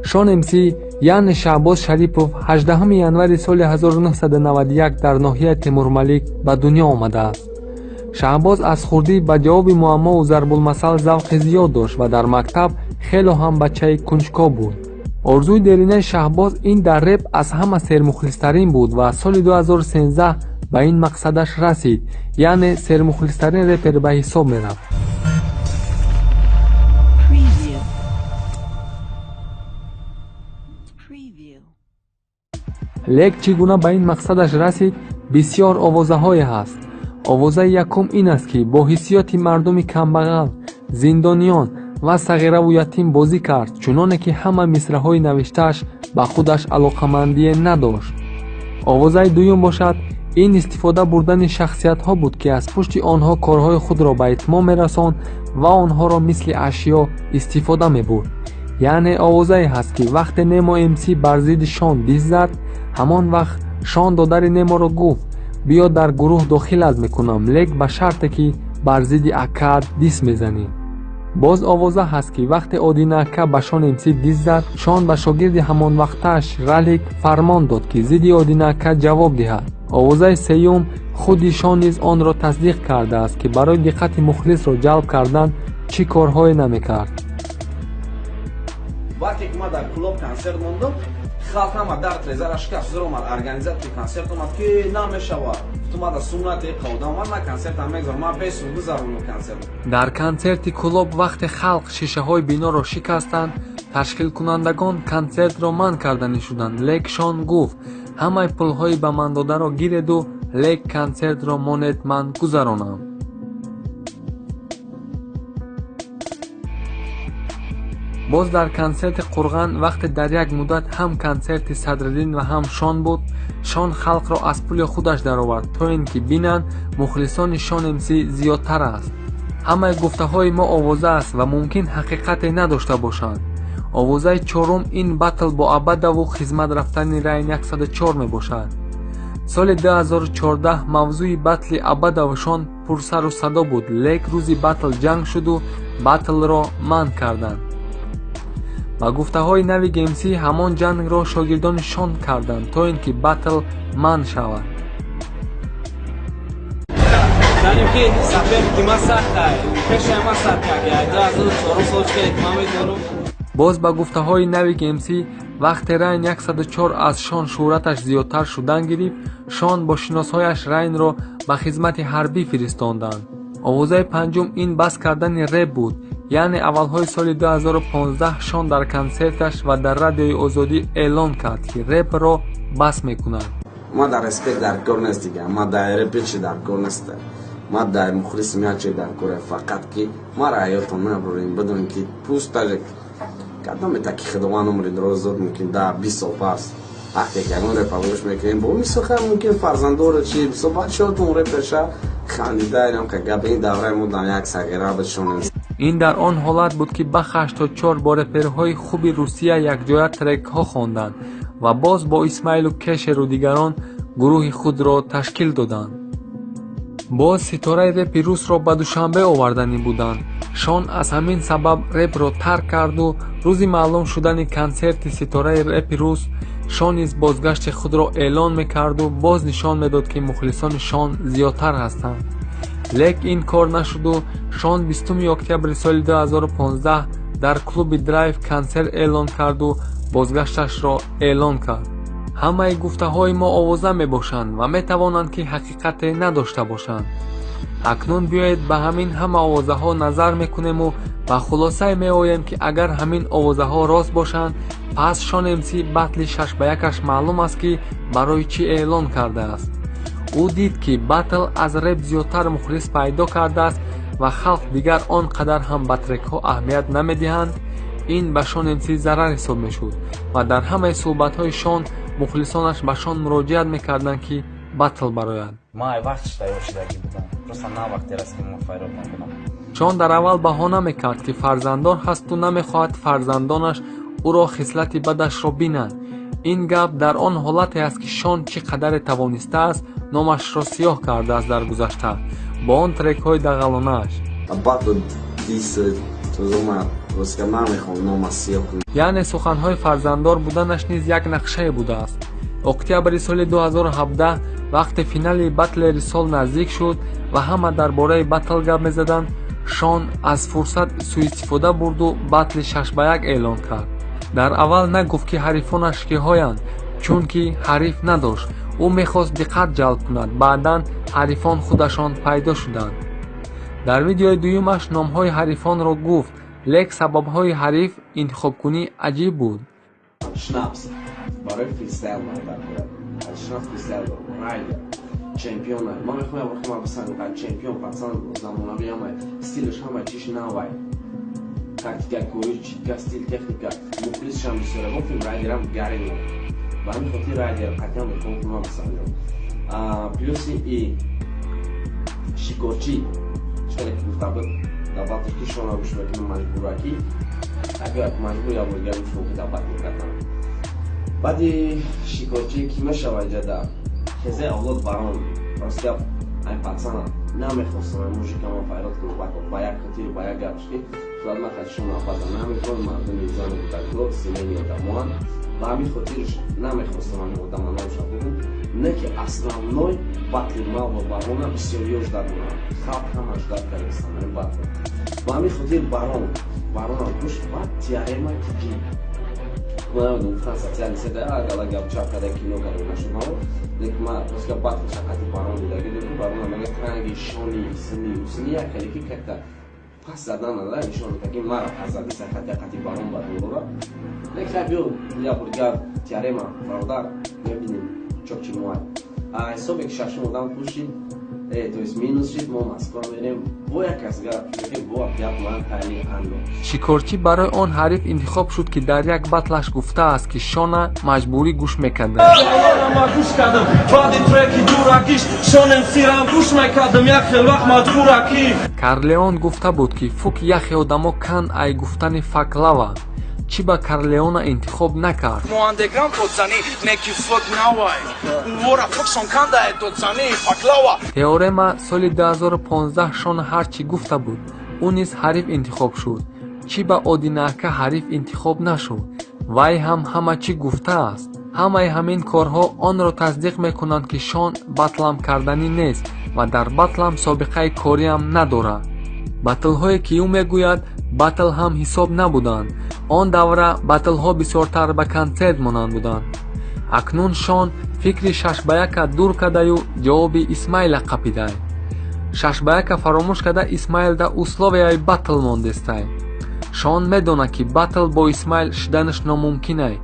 Шон МС, яъне Шаҳбоз Шарипов, 18 январи соли 1991 дар ноҳияи Темурмалик ба дунё омадааст. Шаҳбоз аз хурдӣ ба ҷавоби муаммову зарбулмасал завқи зиёд дошт ва дар мактаб хело ҳам бачаи кунҷков буд. Орзуи деринаи Шаҳбоз ин дар реп аз ҳама сермухлистарин буд ва соли 2013 ба ин мақсадаш расид, яъне сермухлистарин репер ба ҳисоб мерафт. Preview. Preview. Лек чӣ гуна ба ин мақсадаш расид, бисьёр овозаҳое ҳаст. Овозаи якум ин аст, ки бо ҳиссиёти мардуми камбағал, зиндониён ва сағираву ятим бозӣ кард, чуноне ки ҳама мисраҳои навиштааш ба худаш алоқамандие надошт. Овозаи дуюм бошад, ин истифода бурдани шахсиятҳо буд, ки аз пушти онҳо корҳои худро ба итмом мерасонд ва онҳоро мисли ашё истифода мебурд. Яъне овозае ҳаст, ки вақте Немо МС бар зидди Шон дис зад, ҳамон вақт Шон додари Неморо гуфт: «Биё, дар гурӯҳ дохилат мекунам, лек ба шарте, ки бар зидди акаат дис мезанӣ». Боз овоза ҳаст, ки вақте Одина ака ба Шон МС дис зад, Шон ба шогирди ҳамонвақтааш Ралик фармон дод, ки зидди Одина ака ҷавоб диҳад. Овозаи сеюм, худи Шон низ онро тасдиқ кардааст, ки барои диққати мухлисро ҷалб кардан чӣ корҳое намекард. Вақте ки ман дар Клуб консерт мондам, халқ ҳама дар трезара шикаст, зур омад. Организатори консерт омад, ки намешавад. Гуфтум: «Мада сум наде, қавдам, ман на консертам мегзорам, ман бесум гузаронам консерт». Дар консерти Кӯлоб вақте халқ шишаҳои биноро шикастанд, ташкилкунандагон консертро манъ карданӣ шуданд, лек Шон гуфт: «Ҳамаи пулҳои ба ман додаро гиреду, лек консертро монед, ман гузаронам». Боз дар консерти Қурған вақте дар як муддат ҳам консерти Садриддин ва ҳам Шон буд, Шон халқро аз пули худаш даровард, то ин ки бинанд, мухлисони Шон МС зиёдтар аст. Ҳамаи гуфтаҳои мо овоза аст ва мумкин ҳақиқате надошта бошанд. Овозаи чорум ин батл бо Абадову хизмат рафтани Райн 104 мебошад. Соли 2014 мавзӯи батли Абадову Шон пурсару садо буд, лек рӯзи батл ҷанг шуду батлро манъ карданд. Ба гуфтаҳои Навик МС, ҳамон ҷангро шогирдони Шон карданд, то ин ки батл манъ шавад. Занем ки соперники ма сахтай, пешаи ма сар кард 2004 сол чикаре ки ман медонам. Боз ба гуфтаҳои Навик МС, вақте Райн 104 аз Шон шӯҳраташ зиёдтар шудан гирифт, Шон бо шиносҳояш Райнро ба хизмати ҳарбӣ фиристонданд. Овозаи панҷум ин бас кардани реп буд, яъне аввалҳои соли 2015 Шон дар консерташ ва дар Радиои Озодӣ эълон кард, ки репро бас мекунад. Ма дар респект дар кор нест дига, ма дар репи чи дар кор нест, ма дар мухлисим як чи дар коре, фақат ки мара ҳаётон набурем, бидонем ки пуст даже кадоме таки худованд умри дроз дод, мумкин да 20 сол пас вақте ки ягон репа гӯш мекунем, бо мисол хай, мумкин фарзанддоро чи мисол бачаҳотон реперша хандида инам ка гап ин давраи мо дар як сағира бишонем. Ин дар он ҳолат буд, ки Бах 84 бо реперҳои хуби Русия якҷоя трекҳо хонданд ва боз бо Исмаилу Кешеру дигарон гурӯҳи худро ташкил доданд. Боз ситораи репи русро ба Душанбе оварданӣ буданд. Шон аз ҳамин сабаб репро тарк карду рӯзи маълум шудани консерти ситораи репи рус, Шон низ бозгашти худро эълон мекарду боз нишон медод, ки мухлисони Шон зиёдтар ҳастанд. Лек ин кор нашуду Шон 20 октябри соли 2015 дар клуби Драйв консерт эълон карду бозгашташро эълон кард. Ҳамаи гуфтаҳои мо овоза мебошанд ва метавонанд, ки ҳақиқате надошта бошанд. Акнун биёед, ба ҳамин ҳама овозаҳо назар мекунему ба хулосае меоем, ки агар ҳамин овозаҳо рост бошанд, пас Шон МС батли шаш ба якаш маълум аст, ки барои чӣ эълон кардааст. Ӯ дид, ки батл аз реп зиёдтар мухлис пайдо кардааст ва халқ дигар он қадар ҳам ба трекҳо аҳамият намедиҳанд. Ин ба Шон МС зарар ҳисоб мешуд ва дар ҳамаи суҳбатҳои Шон мухлисонаш ба Шон муроҷиат мекарданд, ки батл барояд. Ман ай вақтш тайёр шудагӣ будам, просто на вақте раст, ки мо файрод накунам. Шон дар аввал баҳона мекард, ки фарзанддор ҳасту намехоҳад фарзандонаш ӯро хислати бадашро бинанд. Ин гап дар он ҳолате аст, ки Шон чӣ қадаре тавонистааст, номашро сиёҳ кардааст дар гузашта бо он трекҳои дағалонааш. Батл дис тузума. Ростга намехоҳам нома сиёҳ кунам. Яъне суханҳои фарзанддор буданаш низ як нақшае будааст. Октябри соли 2017, вақте финали батлери сол наздик шуд ва ҳама дар бораи батл гап мезаданд, Шон аз фурсат сӯистифода бурду батли 6 ба 1 эълон кард. Дар аввал нагуфт, ки ҳарифонаш киҳоянд, чунки ҳариф надошт. Ӯ мехост диққат ҷалб кунад, баъдан ҳарифон худашон пайдо шуданд. Дар видеои дуюмаш номҳои ҳарифонро гуфт, лек сабабҳои ҳариф интихобкунӣ аҷиб буд. Шнапс барои фристайл ман дар Шнапс фристайл дорам. Райдер чемпиона. Ман мехоҳам як бор бисанам, чемпион, пацан, замонави, ҳама стилаш, ҳама чиш навай, тактика, кори читка, стил, техника, мухлисшам бисёра. Гуфтим, Райдерам гарено. Ба ҳамин хотир Райдер қатъиан мехоҳам, ки ман бисанҷам. Плюси и Шикорчӣ, чиқаре ки гуфта буд дар батл, ки Шона гӯш мекунам, маҷбура ки агар маҷбур як бор дигар гӯш ки дар батл кардам. Баъди Шикорчӣ ки мешава иҷада хезе авлод Барон. Рост гап, ай пацана намехостам, ай мужика ман файрод кунам ба як хотиру ба як гапш, ки шояд ман хатишон абада намехоҳам. Мардуми зану кӯдакдор, семейный одамоанд, ба ҳамин хотир намехостам ҳамин одама номша бигӯм. Не ки основной батли ма ва Барона бисёриё ждать доранд, халқ ҳама ждать кардастанд ҳамин батл. Ба ҳамин хотир Барон, Баронам гӯш ва Теорема Тиҷи. Ман гуфтан, социальный сеть агала гап чап карда, кино карда нашуд маро, лекин ман рост гап, батл шақати Барон дидаги додум. Барона мега транги шони сини усини як хеле ки как-то пас задан надара, нишон таки мара пас зади сахати қати Барон батл дора. Лекин хай, биё я бургар Теорема, бародар, мебинем чок чи муай. А ҳисобе ки шашум одам пушид, то есть минус шид, мо Москва мерем бо як касгар бо як ман тайли андо. Шикорчӣ барои он ҳариф интихоб шуд, ки дар як батлаш гуфтааст, ки Шона маҷбурӣ гӯш мекарданд. Ма гӯш кардам баъди треки дуракиш, Шонем сирам гӯш мекардам як хел вақт маҷбуракӣ. Карлеон гуфта буд, ки фук яхе одамо кан ай гуфтани факлава. Чӣ ба Карлеона интихоб накард? Мо андеграунд додзанӣ неки фук навай, увора фукшон кандае додзанӣ факлава. Теорема соли 2015 Шона ҳар чӣ гуфта буд, ӯ низ ҳариф интихоб шуд. Чӣ ба Одинака ҳариф интихоб нашуд? Вай ҳам ҳама чӣ гуфтааст. Ҳамаи ҳамин корҳо онро тасдиқ мекунанд, ки Шон батлам карданӣ нест ва дар батлам собиқаи кориам надорад. Батлҳое, ки ӯ мегӯяд, батл ҳам ҳисоб набуданд. Он давра батлҳо бисёртар ба консерт монанд буданд. Акнун Шон фикри 6 ба 1-а дур кардаю ҷавоби Исмаила қапидай. 6 ба 1-а фаромӯш карда, Исмаилда условияи батл мондестай. Шон медонад, ки батл бо Исмаил шиданаш номумкинай,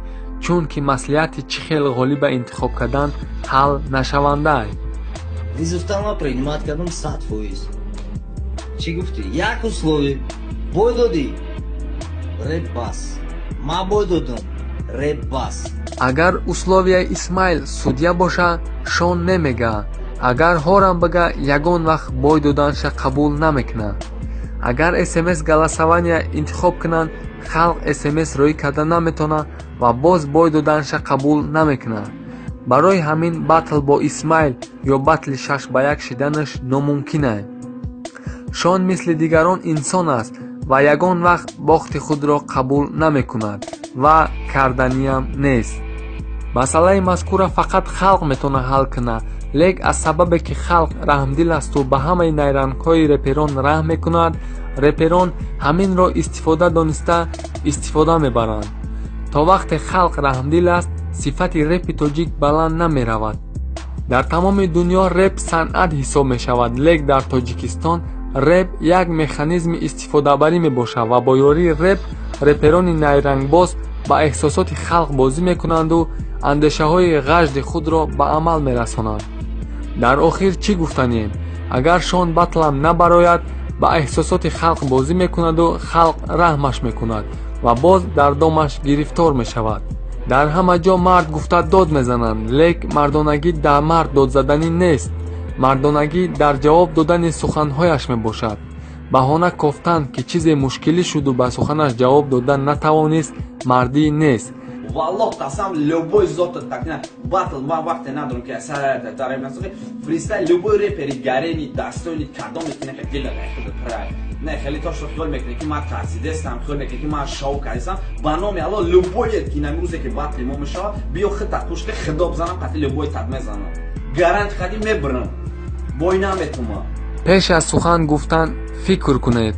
чунки маслиҳати чӣ хел ғолиба интихоб кардан ҳал нашавандай. Вызовтама принимать кардам 100%. Чӣ гуфтӣ? Як условие: бой додӣ, реп бас, ма бой додам, реп бас. Агар условияи Исмаил судья боша, Шон немега. Агар ҳорам бага, ягон вақт бой доданша қабул намекунад. Агар смс голосования интихоб кунанд, халқ смс роӣ карда наметавонад ва боз бой доданша қабул намекунад. Барои ҳамин батл бо Исмаил ё батли 6 ба 1 шиданаш номумкинай. Шон мисли дигарон инсон аст ва ягон вақт бохти худро қабул намекунад ва карданиам нест. Масъалаи мазкурра фақат халқ метавонад ҳал кунад, лек аз сабабе ки халқ раҳмдил асту ба ҳамаи найрангҳои реперон раҳм мекунад, реперон ҳаминро истифода дониста истифода мебаранд. То вақте халқ раҳмдил аст, сифати репи тоҷик баланд намеравад. Дар тамоми дунё реп санъат ҳисоб мешавад, лек дар Тоҷикистон реп як механизми истифодабарӣ мебошад ва бо ёрии реп реперони найрангбоз ба эҳсосоти халқ бозӣ мекунанду андешаҳои ғажди худро ба амал мерасонанд. Дар охир чӣ гуфтанием? Агар Шон батлам набарояд, ба эҳсосоти халқ бозӣ мекунаду халқ раҳмаш мекунад ва боз дар домаш гирифтор мешавад. Дар ҳама ҷо мард гуфта дод мезананд, лек мардонагӣ дар мард додзаданӣ нест. Мардонагӣ дар ҷавоб додани суханҳояш мебошад. Баҳона кофтан, ки чизе мушкилӣ шуду ба суханаш ҷавоб додан натавонист, мардӣ нест. Валлоҳ қасам, любой зота такна батл ма вақте надорам, ки фристайл, любой репери гарени достойный кадоме ки нака дила дила прай. Не, хеле тошро хиёл мекунӣ, ки ман тарсидестам, хиёл мекунӣ, ки ман шоу кардистам. Ба номи Алло, любое ки намрӯзе ки батли мо мешавад, биё хита қуш ки хидо бизанам, қати любой тат мезанам. Гарант қади мебирам. Бой наметума. Пеш аз сухан гуфтан фикр кунед.